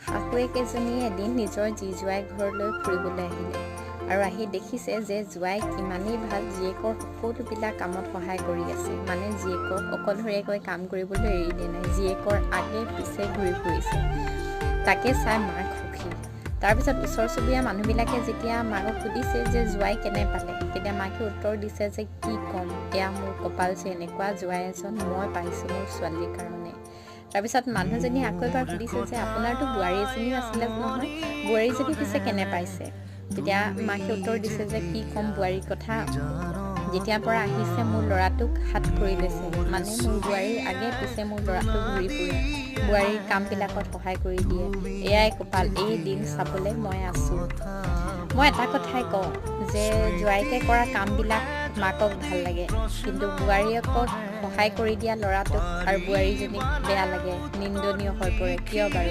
শাহুৱেক এজনীয়ে এদিন নিজৰ জী জোঁৱাই ঘৰলৈ ফুৰিবলৈ আহিলে আৰু আহি দেখিছে যে জোঁৱাইক ইমানেই ভাল, জীয়েকৰ সকলোবিলাক কামত সহায় কৰি আছে। মানে জীয়েকক অকলশৰীয়াকৈ কাম কৰিবলৈ এৰি দিয়া নাই, জীয়েকৰ আগে পিছে ঘূৰি ফুৰিছে। তাকে চাই মাক সুখী। তাৰপিছত ওচৰ চুবুৰীয়া মানুহবিলাকে যেতিয়া মাকক সুধিছে যে জোঁৱাই কেনে পালে, তেতিয়া মাকে উত্তৰ দিছে যে কি ক'ম, এয়া মোৰ কপাল যে এনেকুৱা জোঁৱাই এজন মই পাইছোঁ মোৰ ছোৱালীৰ কাৰণে। তাৰপিছত মানুহজনীয়ে আকৌ এবাৰ সুধিছে যে আপোনাৰতো বোৱাৰী এজনীও আছিলে নহয়, বোৱাৰীজনী পিছে কেনে পাইছে? তেতিয়া মাকে উত্তৰ দিছে যে কি ক'ম বোৱাৰীৰ কথা, যেতিয়াৰ পৰা আহিছে মোৰ ল'ৰাটোক হাত কৰি লৈছে। মানে মোৰ বোৱাৰীৰ আগে পিছে মোৰ ল'ৰাটো ঘূৰি ফুৰে, বোৱাৰীৰ কামবিলাকত সহায় কৰি দিয়ে। এয়াই কপাল, এই দিন চাবলৈ মই আছোঁ। মই এটা কথাই কওঁ যে জোঁৱাইকে কৰা কামবিলাক মাকক ভাল লাগে, কিন্তু বোৱাৰীয়েকক সহায় কৰি দিয়া ল'ৰাটোক আৰু বোৱাৰীজনীক বেয়া লাগে, নিন্দনীয় হৈ পৰে। কিয় বাৰু?